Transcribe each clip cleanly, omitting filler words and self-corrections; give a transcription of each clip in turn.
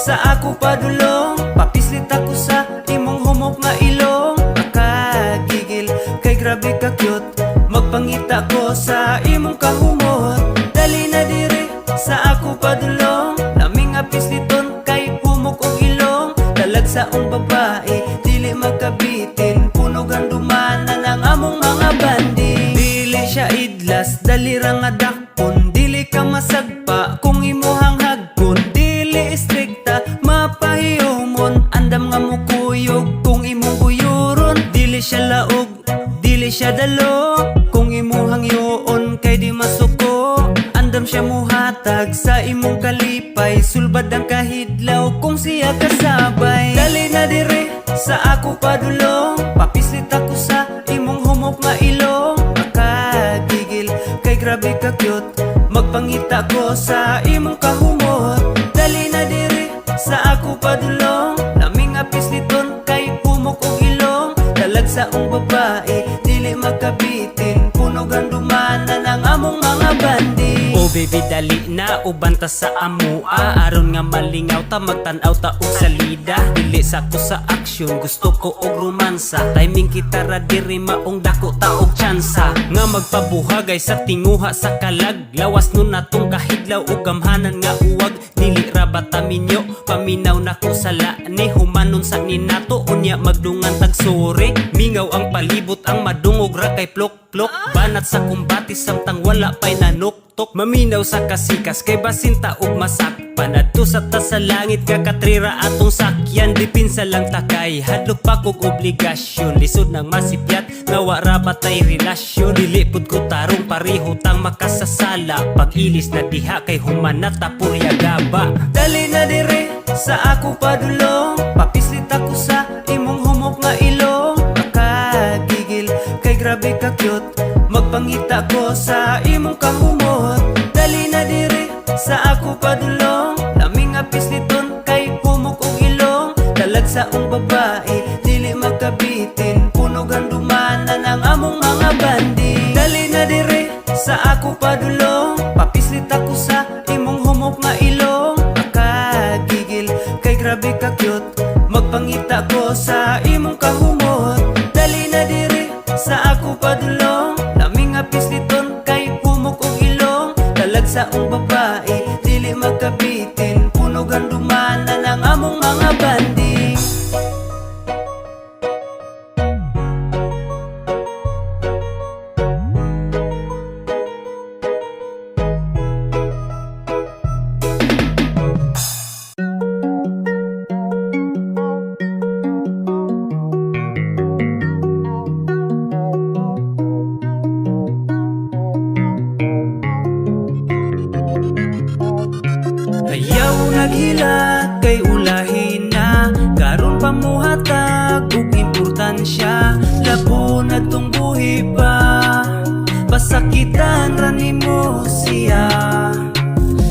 sa ako padulong. Papislit ako sa imong humok nga ilong. Makagigil kay grabe ka cute. Magpangita ko sa imong kahumot. Dali na diri sa ako padulong. Lami nga pisliton kay humok og ilong. Talagsaong babae, dili magkabitin. Punog ang dumanan ang among mga banding. Dili siya idlas, dali ra nga dakpon. Dili ka masagpa kung imuhang hagkon. Dili istrikta, mapahiyumon. Andam nga mukuyog kung imong guyuron. Dili siya laog, dili siya dalo. Kung imuhang yuon kay di masuko. Andam siya muhatag sa imong kalipay. Sulbad ang kahidlaw kung siya kasabay. Dali na dire sa ako padulong. Papislit ako sa imong humok nga ilong. Makagigil kay grabe ka cute. Magpangita ko sa imong kahumot. Dali na dire sa ako padulong. Lami nga pisliton kay humok og ilong. Talagsaong babae, dili magkabitin. Punog ang dumanan ang among mga banding. Oh baby, dali na, uban ta sa amua. Aron nga malingaw ta, magtan-aw ta og salida. Dili sa ko sa aksyon, gusto ko og romansa. Timing kita ra diri, maong dako ta og tsansa. Nga magpabuhagay sa tinguha sa kalag. Lawas nun natong kahidlaw og gamhanan nga uwag. Dili ra ba ta minyo, paminaw nako sala ni. Humanon sa ninato, unya magdungan tag sorry. Mingaw ang palibot, ang madungog ra kay plok plok. Banat sa kumbati samtang wala pa'y nanuktok. Maminaw sa kasikas kay basin ta og masakpan. Adto sa ta sa langit kakatrira atong sakyan. Dipinsa lang takay, hadlok pa kog obligasyon. Lisod nang masipyat nga wa ra ba tay relasyon. Dili pud ko tarong, pareho tang makasasala. Pag-ilis na diha kay human na ta purya gaba. Dali na dire sa ako padulong. Papislit ako sa imong humok nga ilong. Makagigil kay grabe ka cute. Magpangita ko sa imong kahumot. Dali na dire sa ako padulong. Lami nga pisliton kay humok og ilong. Talagsaong babae, dili magkabitin. Punog ang dumanan ang among mga banding. Dali na dire sa ako padulong. Papislit ako sa imong humok nga ilong. Makagigil kay grabe ka cute. Magpangita ko sa imong kahumot. Dali na dire sa ako padulong. Lami nga pisliton kay humok og ilong. Talagsaong babae, dili magkabitin. Punog ang dumanan ang among mga banding. Ayaw naghilak kay ulahin na. Karon pa muhatag og importansya. Labo na tong buhi pa, pasakitan ra nimo siya.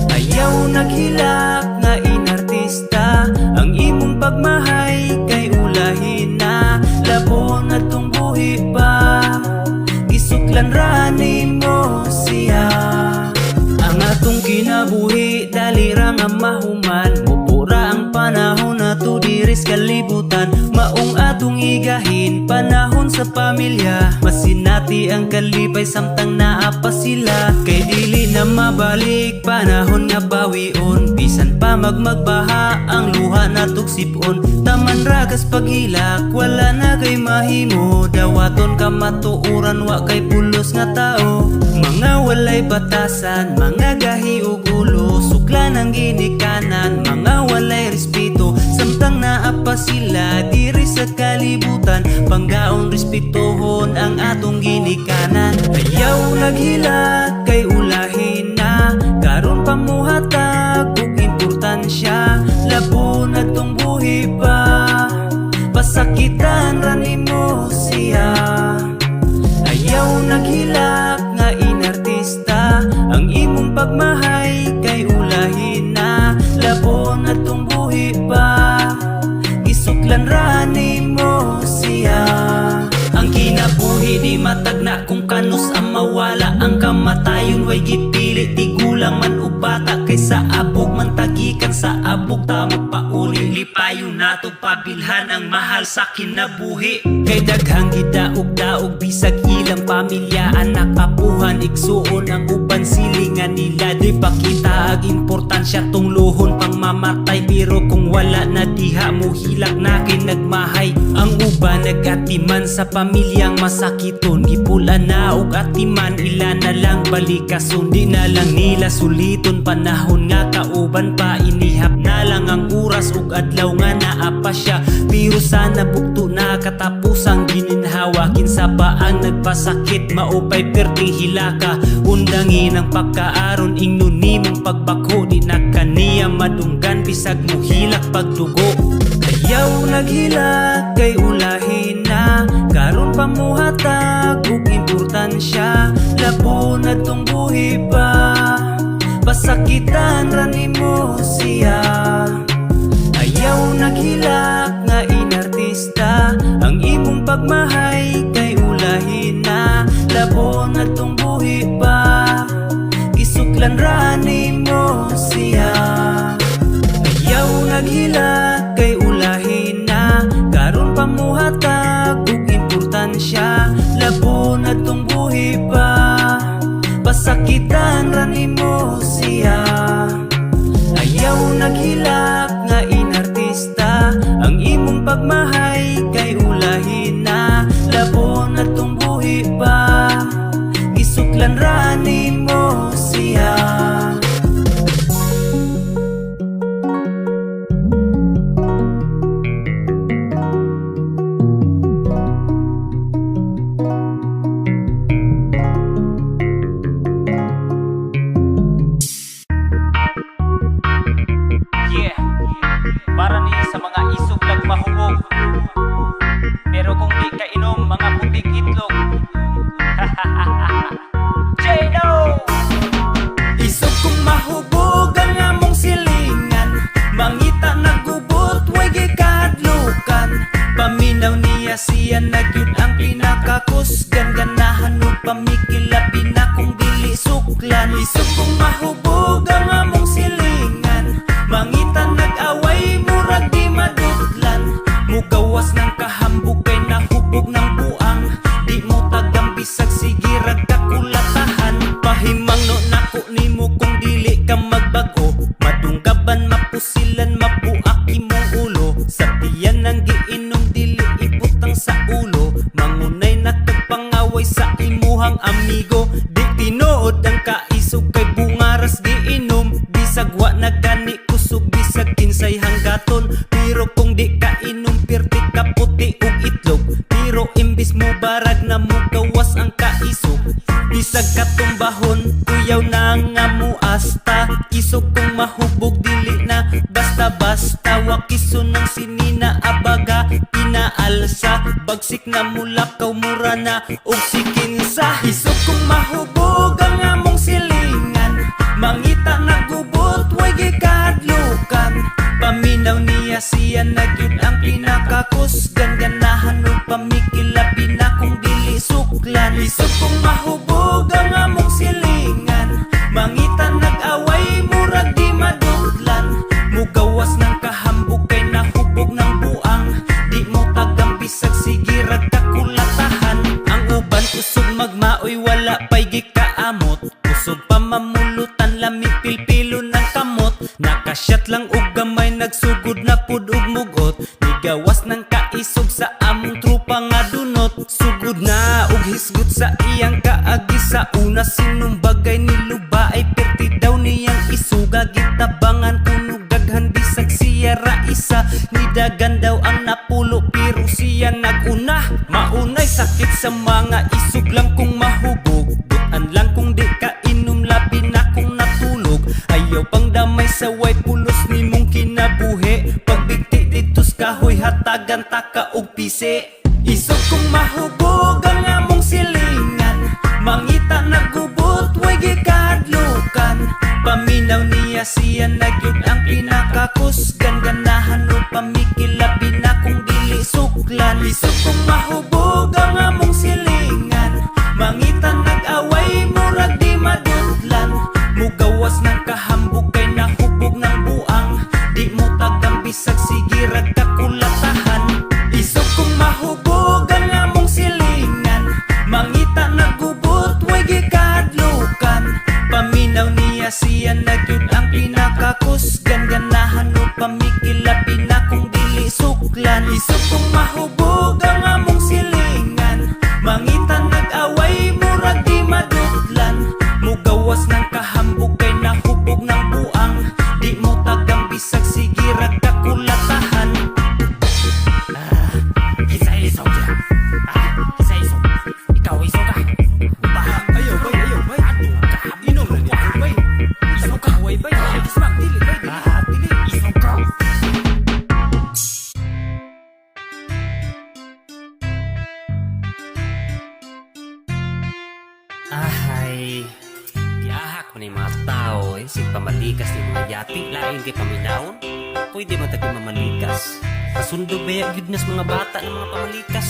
Ayaw naghilak nga inartista. Ang imong pagmahay kay ulahin na. Labo na tong buhi pa, gisuklan ra nimo siya. Ang atong kinabuhi dali ra nga mahuman. Mupura ang panahon nato diri sa kalibutan. Maong atong igahin panahon sa pamilya. Masinati ang kalipay samtang naa pa sila. Kay dili na mabalik panahon nga bawion. Bisan pa magmagbaha ang luha natog sipon. Taman ragas paghilak, wala na kay mahimo. Dawaton ka matuoran, wa kay pulos nga tao. Mga walay batasan, mga gahi ug ulo. Suklan ang ginikanan, mga walay respeto. Samtang naa pa sila diri sa kalibutan, panggaon respetuhon ang atong ginikanan. Ayaw naghilak kay ulahin na. Karon pa muhatag og importansya. Labo na tong buhi pa, pasakitan ra nimo siya. Ayaw naghilak nga inartista. Ang imong pagmahay kay ulahin na. Labo na tong buhi pa, gisuklan ra nimo siya. Ang kinabuhi di matagna kung kanus ang mawala. Ang kamatayon way gipili, tigulang man o bata. Kaysa abog man tagikan. Gikan sa abog ta magpauli. Lipayon nato pabilhan ang mahal sa kinabuhi. Kay daghang gidaog-daog bisag ilang pamilya, anak, apuhan, igsuon, ang uban silingan nila. Di pa kita ang importansya tungluhon pang mamatay, pero kung wala na diha mo hilak na kay nagmahay. Ang uban nagatiman sa pamilyang masakiton. Gipula na og atiman, ila na lang balikason. Di na lang nila suliton panahon nga kauban pa. Inihap na lang ang oras ug adlaw nga naa pa siya. Pero sana bugto na katapusang gininhawa. Kinsa ba ang nagpasakit, maupay perting hilaka. Undangin ang pagkaaron, ingnon nimong pagbako. Di na kaniya madunggan bisag muhilak pagdugo. Ayaw naghilak kay ulahin na. Karon pa muhatag og importansya. Labo na tong buhi pa. Pasakitan ra nimo siya. Ayaw naghilak nga inartista. Ang imong pagmahay kay ulahin na. Labo na tong buhi pa. Gisuklan ra nimo siya. Ayaw naghilak kay ulahin na. Karon pa muhatag og importansya. Labo na tong buhi pa. Pasakitan ra nimo siya. Ayaw naghilak nga inartista. Ang imong pagmahay kay ulahin na. Labo na tong buhi pa. Gisuklan ra nimo siya. Yeah, para ni sa mga isog lang mahubog. Pero kung di ka inom, mga putik itlog. J-No! Isog kong mahubog ang among silingan. Mangita nagubot, way gikahadlukan. Paminaw niya siya na gyud ang pinakakusgan. Ganahan og pamikil, labi na kung dili suklan. Isog kong mahubog ang among silingan. Mangita nag-away, murag di madutlan. Mugawas ng kahambog kay nahubog ng buang. Di mo tagam bisag sige rag kakulatahan. Pahimangno nako nimo kung dili ka magbag-o. Madunggaban, mapusilan, mabuak imong ulo. Sa tiyan ang giinom, dili ibutang sa ulo. Mangunay nakagpangaway sa imuhang amigo. Di tinuod ang kaisog kay bungaras giinom. Bisag wa na gani kusog, bisag kinsay hanggaton. Pero kung di ka inom, pirti ka puti og itlog. Pero imbis mo barag na mo gawas ang kaisog. Bisag katumbahon, kuyaw na nga muasta. Isog kung mahubog, dili na basta-basta. Wakiso ng sinina, abaga, pinaalsa. Bagsik na mulakaw, mura na og sikinsa. Isog kung mahubog ang among silingan. Mangita nagubot, way gikahadlukan. Paminaw niya siya na gyud ang pinakakusgan. Ganahan og pamikil, labi na kung dili suklan. Isog kong mahubog ang among silingan. Mangita nag-away, murag di madutlan. Mugawas ng kahambog kay nahubog ng buang. Di mo tagam bisag sige rag kakulatahan. Ang uban kusog magmaoy, wala pa'y gikaamot. Kusog pa mamulutan, lami pilpilo ng kamot. Nakasyat lang og gamay, nagsugod na pud og mugot. Nigawas ng kaisog sa among trupa nga dunot. Sugod na og hisgot sa iyang kaagi sa una. Sinumbagay niluba ay perti daw niyang isuga. Gitabangan kuno daghan bisag siya ra isa. Nidagan daw ang napulo pero siya naguna. Maunay sakit sa mga isog lang kung mahubog. Butan lang kung di ka inom, labi na kung natulog. Ayaw pang damay sa way pulos nimong kinabuhi. Pagbigti dito sa kahoy, hatagan ta ka og pisi. Isog kong mahubog ang among silingan. Mangita nagubot, way gikahadlukan. Paminaw niya siya na gyud ang pinakakusgan. Ganahan og pamikil, labi na kung dili suklan. Isog kong mahubog ang among silingan. Mangita nag-away, murag di madutlan. Mugawas ng kahambog kay nahubog ng buang. kusgan. Ganahan o pamikilabi na kung dili suklan. Isip kong mahubog ang among silingan. Mangita nag-away, murag di madutlan. Mugawas ng kahambog kay nahubog ng buang. Di mo tagang bisag sige rag kakulatahan. Ah, kinsa isog diha? Ah, kinsa isog? Ikaw isog ka? Ba, ayaw bay, ayaw bay. Inom na niya, bay. Isog ka, way bay. Smack, dili bay, dili. Ah, dili. Isog ka. Ahay, giahak man yung mga tao eh. Sig pamalikas ni mga yati, lain kay paminawon. Pwede man tagi mamalikas. Kasundo ba gyud nas mga bata ng mga pamalikas?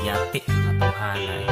Yati, mga tawhana eh.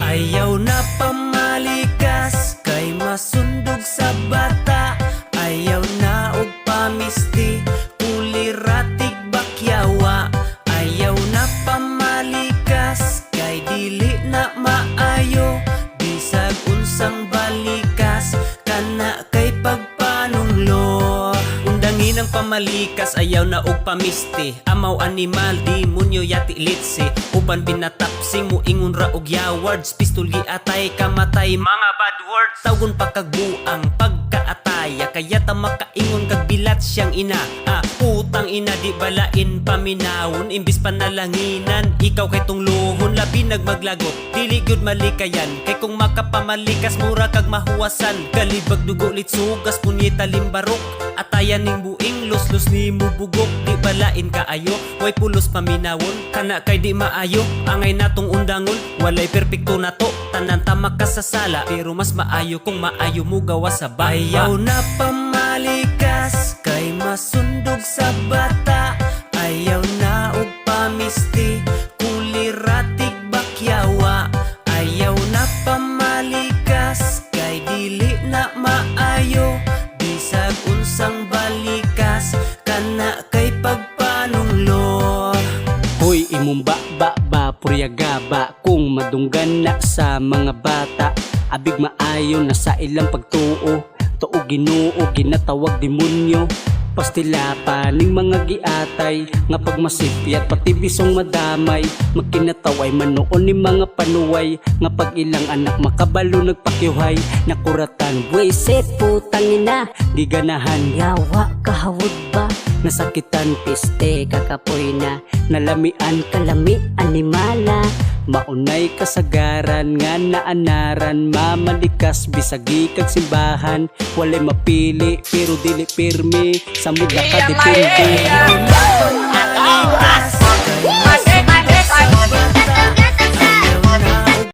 Ayaw na pamalikas kay masundog sa bata. Ayaw na og pamisti, kuliratig bakyawa. Ayaw na pamalikas kay dili na maayo. Bisag unsang balikas kana kay pagpanunglo. Undangin ang pamalikas, ayaw na og pamisti. Amaw animal, demonyo, yati, litsi. Uban binatapsing mo ingon ra og yawards. Pistol giatay kamatay mga bad words. Tawgon pa kag buang pagkaataya. Kaya ta makaingon kag bilat siyang ina. Ah, putang ina, di balain paminawon. Imbis panalanginan, ikaw kay tungluhon. Labi nagmaglagot, dili gyud malikayan. Kay kung makapamalikas, mura kag mahuwasan. Kalibag dugo litsugas, punyeta limbarok. Atayan ning buing, luslus ni mo bugok. Di balain kaayo, way pulos paminawon. Kana kay di maayo, angay natong undangon. Walay perpekto nato, tanan ta makasasala. Pero mas maayo kung maayo mo gawa sa baba. Ayaw na pamalikas, kay masundog sa bata. Ayaw na og pamisti, kuliratig bakyawa. Ayaw na pamalikas, kay dili na maayo. Bisag unsang balikas, kana kay pagpanunglo. Hoy, imong ba ba ba puryaga ba kung madunggan na sa mga bata. Abig maayo na sa ilang pagtuo. Tuo Ginoo ginatawag demonyo. Pastila pa ning mga giatay nga pagmasipyat pati bisong madamay. Magkinataway manoon ni mga panuway nga pag ilang anak makabalo nagpakyuhay. Nakuratan Buisit, putang ina. Giganahan. Yawa kahawod ba? Nasakitan. Piste kakapoy na. Nalamian. Kalami animala. Maunay kasagaran nga naanaran. Mamalikas bisag kag simbahan. Walay mapili pero dili pirmi. Sa muda ka depende. Ayaw na pamalikas.